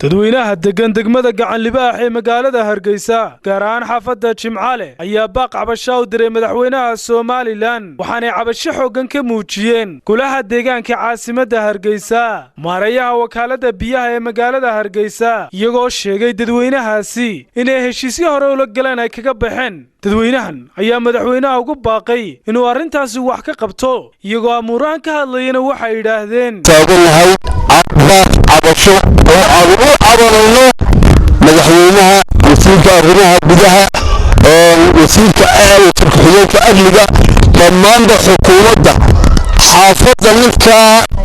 Dadweynaha degan degmada Gacan Libaax ee magaalada Hargeysa, gaar ahaan xaafadda Jimcaale, ayaa baaq cabasho u diray madaxweynaha Somalilan. Waxaanay cabasho xooggan ka muujiyeen golaha deegaanka caasimadda Hargeysa, maareeyaha wakaaladda biyaha ee magaalada Hargeysa, iyagoo sheegay dadweynahaasi inay heshiisyo hore ula galeen ay kaga baxeen. Dadweynahan ayaa madaxweynaha ugu baaqay inuu arrintaasi wax ka qabto. Iyagoo amuurahan ka hadlayana waxay yidhaahdeen: Taagannahay baaq cabasho oo aan u cabanayno madaxweynaha, wasiirka arrimaha gudaha, wasiirka, wasiir ku-xigeenka amniga, dhammaanba xukuumadda. Xaafadda ninka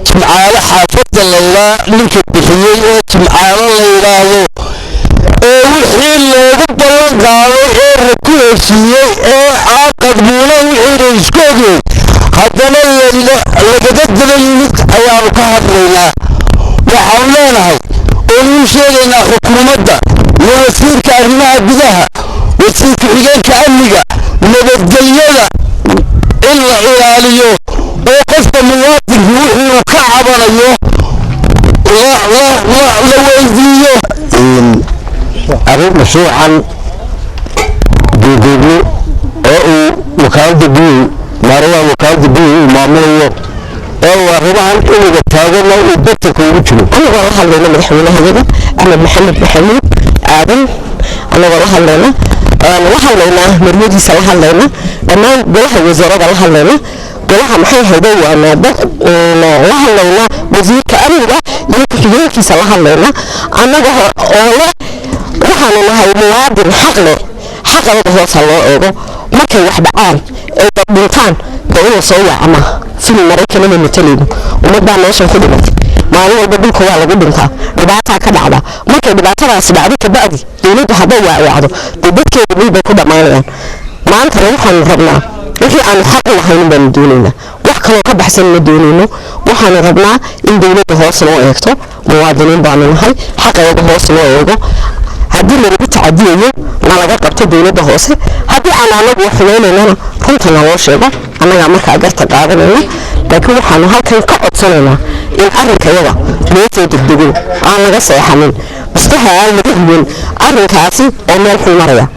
Jimcaale, xaafadda laydhaa, ninka bixiyey ee Jimcaale la yidhaahdo, ee wixii loogu ballan qaaday ee la ku heshiiyey ee aaqadmuuna wixiina isku ogey, haddana lagaga daba yimid ayaanu ka hadlaynaa. Waxaanu leenahay oonu u sheegaynaa xukuumadda iyo wasiirka arrimaha gudaha, wasiir ku-xigeenka amniga, nabadgelyada in la ilaaliyo oo qofka muwaadinku wixii uu ka cabanayo la weydiiyo. Arrin mashruucan duuduubno oo uu wakaaladda biyuhu, maarayaha wakaaladda biyuhu uu maamulayo, ee uu arrimahan iniga taagana uu batanka ugu jiro. Anagoo la hadlayna madaxweynahayaga Axmed Maxamed Maxamuud Aadan, anagoo la hadlayna, la hadlaynaa marwadiisa, la hadlayna dhammaan golaha wasaarada, la hadlayna golaha maxay hayday, waana la hadlaynaa wasiirka amniga iyo ku-xigeenkiisa, la hadlayna annaga oo leh waxaanu nahay muwaadin xaq leh, xaqayga hoosa loo eego. Markay wax dhacaan ee dad dhintaan dee inuu soo yaaca maaha. Film Maraykanama matalayno. Ummadbaa meeshan ku dhimatay. Maalin walba dhulka waa lagu dhintaa, dhibaataa ka dhacda. Markay dhibaatadaasi dhacdo kabacdi dowladdu hadday waacwaacdo, dee dadkeeda dhul bay ku dhammaanayaan. Maantana waxaanu rabnaa wixii aanu xaq u lahayn baanu doonaynaa, wax kaloo ka baxsan ma doonayno. Waxaanu rabnaa in dowladda hoos loo eegto. Muwaadiniin baanu nahay, xaqayga hoos loo eego. Haddii lalagu tacadiyayo nalaga qabto dowladda hoose, haddii aan anagu wax xumaynaynana runta naloo sheego, annagaa markaa garta qaadanayna. Laakiin waxaanu halkan ka codsanaynaa in arrinkayaga loo soo degdego, aan laga seexanin, mustaha aan laga hubin arrinkaasi oo meel xun maraya.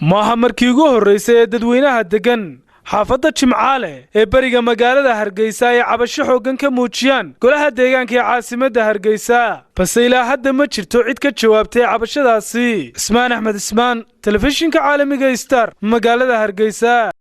Maaha markii ugu horraysay ee dadweynaha deggan xaafadda Jimcaale ee beriga magaalada Hargeysa ay cabasho xooggan ka muujiyaan golaha deegaanka ee caasimadda Hargeysa, balse ilaa hadda ma jirto cid ka jawaabtay cabashadaasi. Cismaan Axmed Cismaan, telefishinka caalamiga Star, magaalada Hargeysa.